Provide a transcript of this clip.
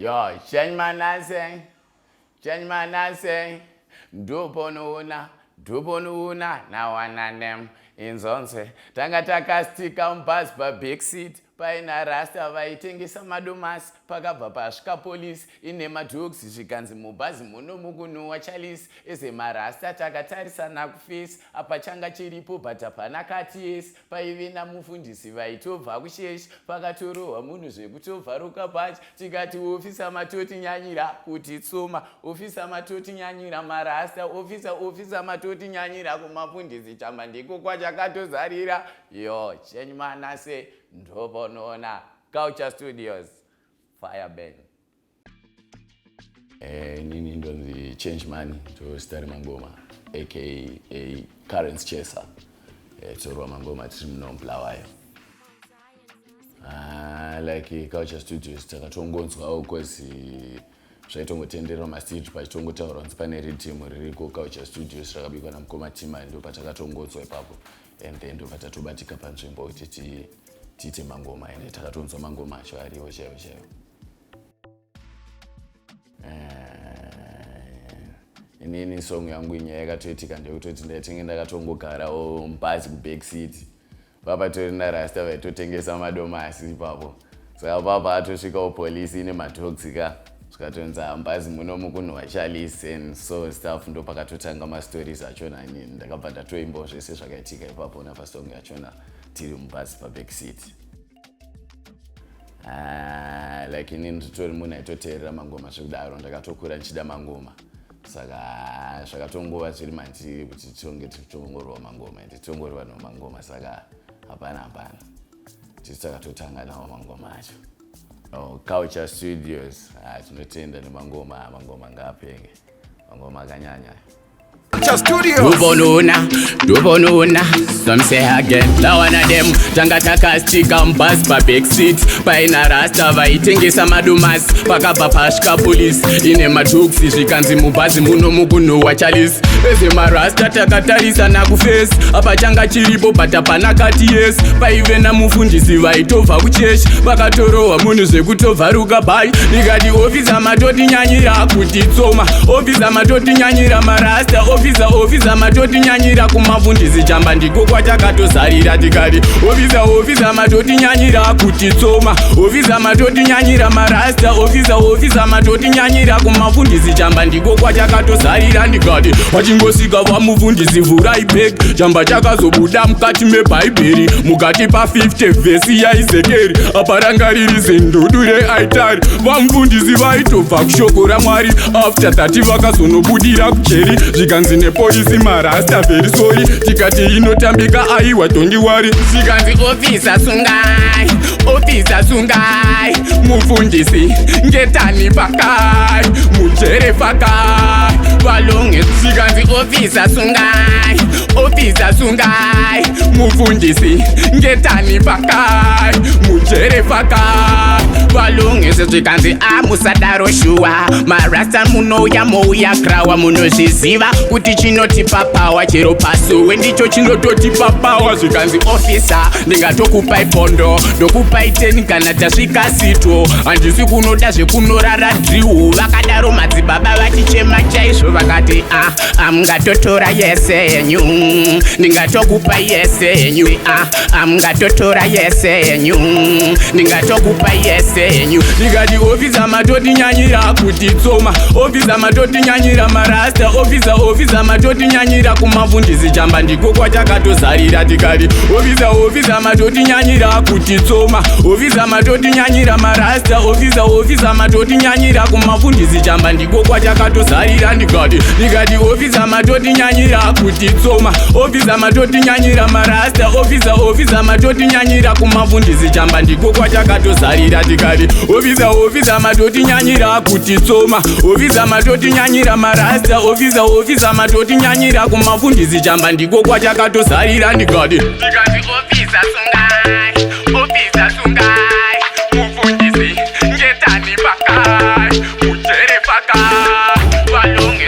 Yo, change manase, change manase, ndoponoona, ndoponoona, nawana nem inzonze. Tanga takastika mubhazi paback seat, paina rasta vaitengesa madomasi, pakabva pasvika polisi ine madogs, zvikanzi mubhazi muno mukunuwa chalisi. Eze marasta takatarisana kuface, apa changa chiripo but hapana kati yesi. Paive namufundisi vaitobva kuchechi, pakatorohwa munhu zvekutobvaruka pachi. Tikati officer, matotinyanyira kuti tsoma. Officer, matotinyanyira marasta. Officer, officer, matotinyanyira kumafundisi. Chamba ndiko kwachakatozarira. Yo, change manase, ndoponoona Culture Studios, fireban. Inini ndonzi Change Money, ndositari mangoma, aka Currents Chaser. Torwa mangoma tiri muno muBulawayo. Ah, like Culture Studios takatongonzwawo 'cause zvaitongotenderera mastreet, pachitongotaurwa kunzi pane riddim ririko, Culture Studios, rakabikwa namukoma Tima. Ndo patakatongonzwa ipapo and then ndo patatobatika panzvimbo kuti tiite mangoma, ende takatonzwa mangoma acho ariwo chaiwo chaiwo. Inini song yangu inyaya yakatoitika ndeyekutoti ndaitenge ndakatongogarawo mubhazi kuback seat, papatori narasta vaitotengesa madomasi ipapo. Saka papa atosvikawo polisi ine madogs ka, zvikatonzi mubhazi muno mukunhuhwa chalice and so stuff. Ndo pakatotanga mastories achona. Inini ndakabva ndatoimbawo zvese zvakaitika ipapo napasong yachona tiri mubhazi paback seat. Ah, like inini nditori munhu aitoteerera mangoma zvekudaro. Ndakatokura ndichida mangoma, saka zvakatongova zviri mandiri kuti tonge tichongorwa mangoma, ende tongorwa mangoma. Saka hapana, hapana, tisi takatotanga nawo mangoma acho. Oh, Culture Studios, ah, tinotenda nemangoma. Mangoma ngaapenge, mangoma akanyanya. Ndubonuna, ndubonuna, some say again, lawana them. Tanga takastika mubhazi pabackseat, paina rasta vaitengesa madomasi, pakabva pasvika polisi ine madogs, zvikanzi mubhazi muno mukunhuhwa chalisi. Eze marasta takatarisana kuface, apa changa chiripo but hapana kati yes. Paive namufundisi vaitobva kuchechi, vakatorohwa munhu zvekutobvaruka bai. Ndikati officer, matotinyanyira kuti tsoma. Officer, matotinyanyira marasta. Officer, officer, matotinyanyira kumafundisi. Chamba ndiko kwachakatozarira. Tikati officer, officer, matotinyanyira kuti tsoma. Officer, matotinyanyira marasta. Officer, officer, matotinyanyira kumafundisi. Chamba ndiko kwachakatozarira. Ndikati vachingosvika vamufundisi, "Vhurai bag." Chamba chakazobuda mukati mebhaibheri, mukati pa50 vhesi yaIzekeri. Apa ranga riri zendudu reaitari. Vamufundisi vaitobva kushoko raMwari. After that vakazonobudira kujeri, zvikanzi nepolisi, "Marasta, very sorry." Tikati inotambika, aiwa, don't worry. Zvikanzi, "Officer, sungai. Officer, sungai mufundisi, ngetani fakai mujere, fakai valunge." Zvikanzi, "Officer, sungai. Officer, sungai mufundisi, ngetani fakai mujere, fakai valungise." Zvikanzi, "Amusadaro shuwa marasta, munouya mouya krawa. Munozviziva kuti chinotipa power chero pasuwe ndicho chinototipa power." Zvikanzi, "Officer, ndingatokupai pondo, ndokupai 10 kana tasvika sito. Handisi kunoda zvekunorara drill." Vakadaro madzibaba vachichema chaizvo. Vakati, "Ah, amungatotora yese yenyu, ndingatokupai yese yenyu. Ah, amungatotora yese yenyu, ndingatokupai yese yenyu." Ndikati officer, matotinyanyira kuti tsoma. Officer, matotinyanyira marasta. Officer, officer, matotinyanyira kumafundisi. Chamba ndiko kwachakatozarira. Tikati officer, officer, matotinyanyira kuti tsoma. Officer, matotinyanyira marasta. Officer, officer, matotinyanyira kumafundisi. Chamba ndiko kwachakatozarira. Ndikati officer, matotinyanyira kuti tsoma. Officer, matotinyanyira marasta. Officer, officer, matotinyanyira kumafundisi. Chamba ndiko kwachakatozarira. Tikati officer, officer, matotinyanyira kuti tsoma. Officer, matotinyanyira marasta. Officer, officer, matotinyanyira kumafundisi. Chamba ndiko kwachakatozarira. Ndikati Ndikati, "Officer, sungai."